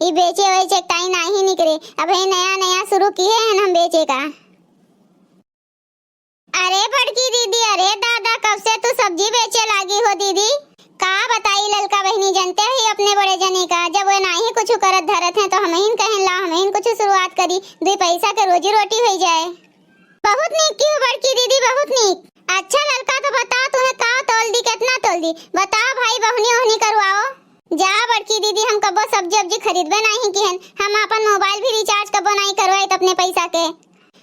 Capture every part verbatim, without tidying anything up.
ई बेचे वेचे के ताई नाही निकरे, अबहीं नया नया शुरू किहे हन हम बेचे का। अरे बड़की दीदी, अरे दादा, कब से तू सब्जी बेचे लागी हो दीदी? का बताई ललका बहिनी, जनते ही अपने बड़े जने का, जब वे नाही कुछ करत धरत हैं तो हमहिन कहेन ला, हमहिन कुछ शुरुआत करी, दुई पैसा के रोजी रोटी होई जाए। बहुत नीक की हो बड़की दीदी, बहुत नीक। अच्छा ललका, तो बताओ तुम्हें का तोल दी, कितना तोल दी? बताओ भाई, बहनी ओहनी करवाओ। जा बड़की दीदी, हम कबो सब्जी उब्जी खरीदबे नाही किहन, हम आपन मोबाइल भी रिचार्ज कबो नाही करवाई अपने पैसा के।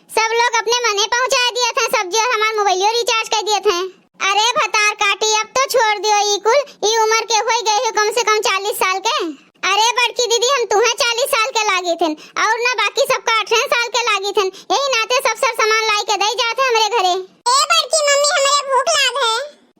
सब लोग अपने मने पहुँचाए दियत हैं सब्जी और हमार मोबाइलियो रिचार्ज कर दियत हैं। अरे भतार काटी, अब तो छोड़ दियो ई कुल, ई उम्र के होई गए हो कम से कम चालीस साल के। अरे बड़की दीदी, हम तुम्हें चालीस साल के लागी थेन और ना बाकी सबका अठारह साल के लागी थेन, यही नाते सब सब सामान लाई के दई जात है हमरे घरे। ए बड़की मम्मी, हमरे भूख लाग है।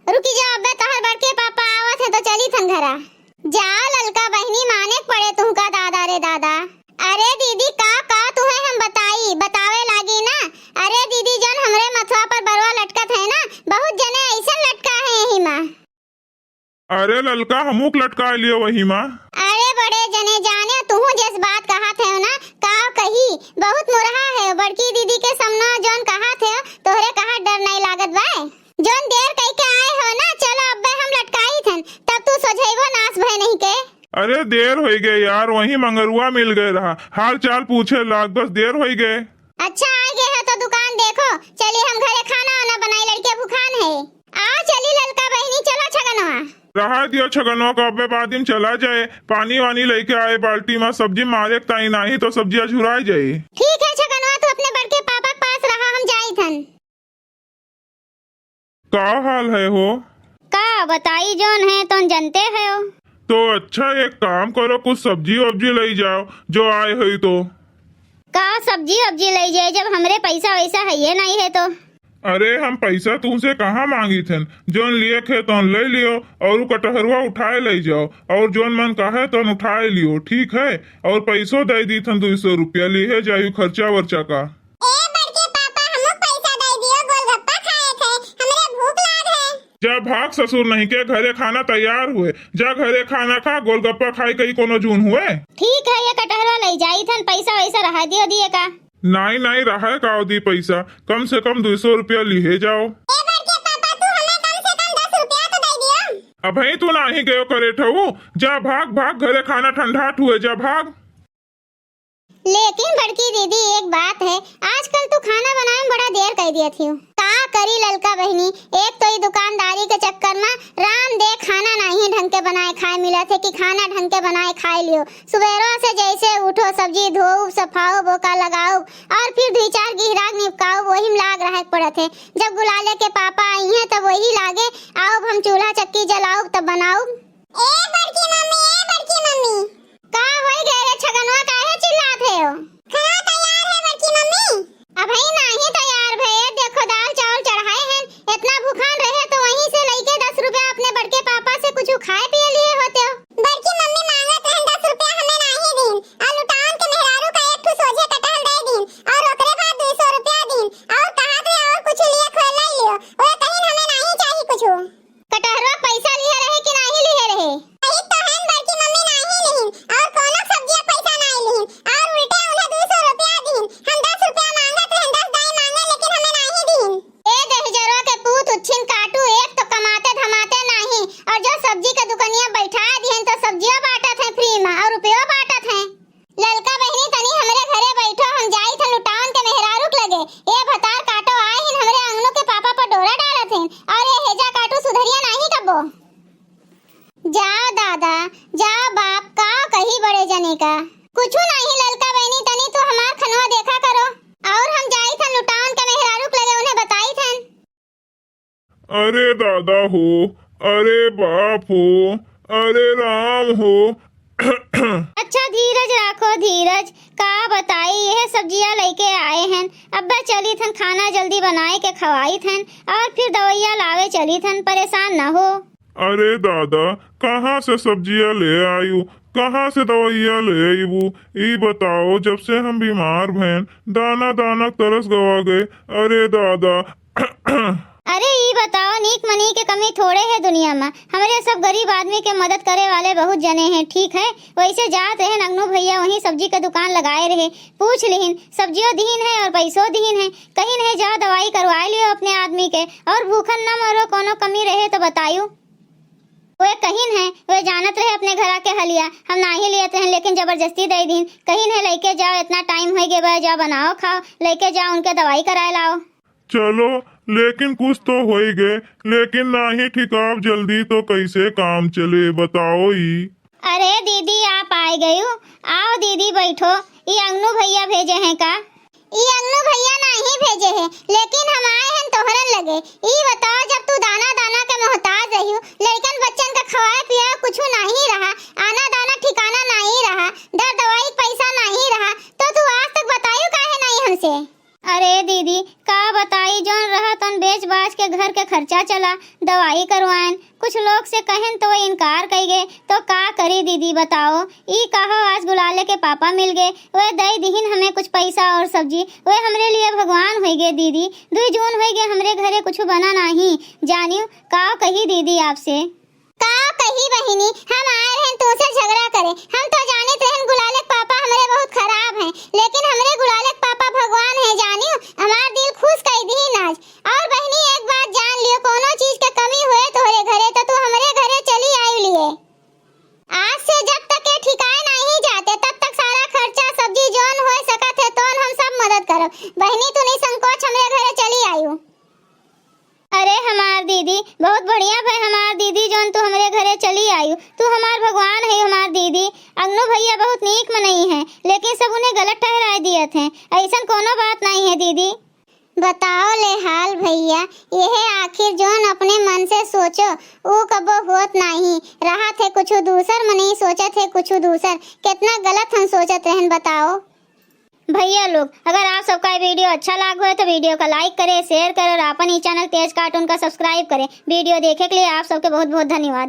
रुकी जाओ, अबे तोहर बड़के पापा आवत है तो चली थन घरा। जा ललका बहिनी, माने के पड़े तुहका दादा रे दादा। अरे दीदी, का, का तुहे हम बताई, बतावे लागी ना। अरे दीदी, जौन हमरे मथवा पर बरवा लटकत है ना, बहुत जने ऐसन लटका है यही मा। अरे ललका, हमहू के लटका लियो वही मा। अरे बड़े जने जाने, तुहू जस बात कहत है ना, का कही, बहुत मुरहा है। बड़की दीदी के सामना जौन कहत है, तोहरे कहा डर नहीं लागत बा। जौन देर कई के आए हो ना, चलो अब्बे हम लटकाई थन, तब तू सोझेबो नास भय नहीं के। अरे देर होई गए यार, वहीं मंगरुआ मिल गए रहा, हाल चाल पूछे लाग, बस देर होई गए। अच्छा आ गए हो तो दुकान देखो, चली हम घरे खाना वाना बनाई, लड़के भूखान है। आ चली ललका बहिनी, चलो छगनवा। रहा दियो छगनवा का, अब्बे बाद में चला जाए, पानी वानी लेके आए बाल्टी में, सब्जी मारे के ताई नाही तो सब्जी अझुराए जाए। ठीक है छगनवा, तू अपने बड़के पापा के पास रहा, हम जाई थन। का हाल है हो? का बताई, जौन है तौन जनते है हो। तो अच्छा, एक काम करो, कुछ सब्जी वब्जी ले जाओ, जो आए होई तो। का सब्जी वब्जी ले जाए, जब हमरे पैसा वैसा है ये नहीं है तो? अरे, हम पैसा तुमसे कहाँ मांगी थेन? जौन लिए खे तौन ले लियो और उ कटहरुआ उठाए ले जाओ, और जौन मन कहे तौन उठाए लियो, ठीक है? और पैसो दे दी थन, दो सौ रुपया लिहे जायु खर्चा वर्चा का। ए बड़के पापा, हमू पैसा दे दियो, गोलगप्पा खाए थे, हमरे भूख लाग है। जा भाग ससुर नहीं के, घरे खाना तैयार हुए, जा घरे खाना खा, गोलगप्पा खाए कहीं कोनो जून हुए। ठीक है, ये कटहरा ले जाई थन, पैसा वैसा रहा दियो दिए का। नाई, नाई, रहा का दी पैसा, कम से कम दो सौ रुपया लिहे जाओ। ए बड़के पापा, तू हमें कम से कम दस रुपया तो दे दियो। अबहीं तू नाही गयो करे ठऊ, जा भाग, भाग, घरे खाना ठंडाट हुए, जा भाग। लेकिन बड़की दीदी, एक बात है, आजकल तू खाना बनाए में बड़ा देर कर दिया थी। का करी ललका बहिनी, एक तो ई दुकानदारी के चक्कर में राम दे खाना नाही ढंग के बनाए खाए मिला थे कि खाना ढंग के बनाए खाए लियो। सुबेरवा से जैसे उठो, सब्जी धोउब, सफाउब, ओका लगाउब और फिर दुई चार गिहराक निपकाउब, वही में लाग रहे के पड़त है। जब गुलाले के पापा आई हैं तब वही लागे, आउब हम चूल्हा चक्की जलाउब तब बनाउब। ए बड़की मम्मी, ए बड़की मम्मी। का होई गए रे छगनवा, काहे चिल्लात है हो? खाना तैयार है बड़की मम्मी। अबही नाही तैयार भए, देखो दाल चावल चढ़ाए हैं, इतना भूखान रहे तो वहीं से लइके दस रुपया अपने बड़के पापा से कुछ खाए पिए लिए होते हो। बड़की मम्मी मांगत रहन दस रुपया, हमें नाही दीन, और लुटान के मेहरारू का एक ठो सोझे कटहल दे दीन, और ओकरे बाद दो सौ रुपया दीन, और कहा थे और कुछ लिए खोए ले लियो, वो कहीं हमें नाही चाहिए कुछ। कटहरवा पैसा लिहे रहे कि नाही लिहे रहे? कही तो हन बड़की मम्मी नाही लिहिन, और कोनो सब्जिया पैसा नाही लिहिन, और उल्टे उन्हें दो सौ रुपया दीन। हम दस रुपया मांगत रहन, दस दाई मांगे, लेकिन हमें नाही दीन। ए दहिजरवा के पूत उच्छिन काटू, एक तो कमाते धमाते नाही, और जो सब्जी के दुकनिया बैठा दिहन तो सब्जिया बांटत हैं फ्री में और रुपयो बांटत हैं। ललका बहिनी, तनी हमरे घरे बैठो, हम जाई थन लुटावन के मेहरारू के लगे। ए भतार काटो आए हिन, हमरे अंगनो के पापा पर डोरा डालत हिन। और ए हेजा काटू सुधरिया नाही कब्बो। जाओ दादा, जाओ बाप, का कही बड़े जने का। कुछु नाही ललका बहिनी, तनी तू हमार खनवा देखा करो। और हम जाई थन लुटावन के मेहरारू के लगे, उन्हें बताई थन। अरे दादा हो, अरे बाप हो, अरे राम हो। अच्छा धीरज राखो धीरज, का बताई, यह सब्जिया लइके आए हन, अब्बे चली थन खाना जल्दी बनाए के खवाई थन और फिर दवैया लावे चली थन, परेशान न हो। अरे दादा, कहाँ से सब्जिया ले आयु, कहाँ से दवैया ले आईबू? ई बताओ, जब से हम बीमार भएन, दाना दाना तरस गवा गए। अरे दादा। अरे ई ई बताओ, नीक मनी के कमी थोड़े है दुनिया मा। हमरे सब गरीब आदमी के मदद करे वाले बहुत जने हैं, ठीक है? वैसे जात रहन अंगनू भैया वहीं सब्जी के दुकान लगाए रहे, पूछ लिहिन, सब्जियों दिहिन है और पैसों दिहिन है। कहिन है, "जाओ दवाई करवाए लियो अपने आदमी के और भूखन न मरो, कोनो कमी रहे तो बतायु।" वे कहिन है, वे जानत रहे अपने घरा के हलिया, हम नाही लियत रहन, लेकिन जबरदस्ती दे दीन। कहिन है, "लइके जाओ, इतना टाइम होई गे बा, जाओ बनाओ खाओ, लइके जाओ उनके दवाई कराए लाओ।" चलो, लेकिन कुछ तो होई गे, लेकिन नाही ठिकाब जल्दी तो कैसे काम चले, बताओ ई। अरे दीदी, आप आए गयू, आओ दीदी बैठो। ई अंगनू भैया भेजे हैं का? ई अंगनू भैया नाही भेजे हैं, लेकिन हम आए हैं तोहरन लगे। ई बताओ, जब तू दाना दाना के मोहताज रहियो, लड़कन बच्चन का खवाए पियाए कुछु नाही रहा, आना दाना ठिकाना नाही रहा, दर दवाई के पैसा नाही रहा, तो तू आज तक बतायू काहे नाही हमसे? अरे दीदी, का बताई, जौन रहा तौन बेच बाच के घर के खर्चा चला, दवाई करवाएन। कुछ लोग से कहेन तो वे इनकार कई गे, तो का करी दीदी बताओ। ई कहो आज गुलाले के पापा मिल गे, वे दई दिहिन हमें कुछ पैसा और सब्जी, वे हमरे लिए भगवान होई गे दीदी। दुई जून होई गे, हमरे घरे कुछ बना नाही। जानियो का कही दीदी आपसे। का कही बहिनी, हम आए रहन तुमसे झगड़ा करे। हम तो जानित रहन गुलाले के पापा हमरे बहुत खराब हैं, लेकिन हमरे गुलाले के पापा भगवान हैं, जानियो, हमार दिल खुश कई दिहिन आज। और बहिनी, एक बात जान लियो, कोनो चीज के कमी होए तोहरे घरे तो तू हमरे घरे चली आयु लिए। आज से जब तक ये ठिकाए नाही जाते, तब तक सारा खर्चा सब्जी जौन होए सकत है तौन हम सब मदद करब। बहिनी, तू निसंकोच हमरे घरे चली आयु। अरे हमार दीदी, बहुत बढ़िया भय हमार दीदी, जौन तू हमरे घरे चली आयु। तू हमार भगवान है हमार दीदी। अंगनू भैया बहुत नीक मनई हैं, लेकिन सब उन्हें गलत ठहराए दियत हैं। ऐसन कोनो बात नहीं है दीदी। बताओ ले हाल भैया, यह आखिर जौन अपने मन से सोचो, ऊ कबो होत नाही। रहा थे कुछ दूसर मनई, सोचत है कुछ दूसर। कितना गलत हम सोचत रहन, बताओ। भैया लोग, अगर आप सबका ये वीडियो अच्छा लाग होए तो वीडियो का लाइक करें, शेयर करें और अपन ई चैनल तेज कार्टून का सब्सक्राइब करें। वीडियो देखे के लिए आप सबके बहुत बहुत धन्यवाद।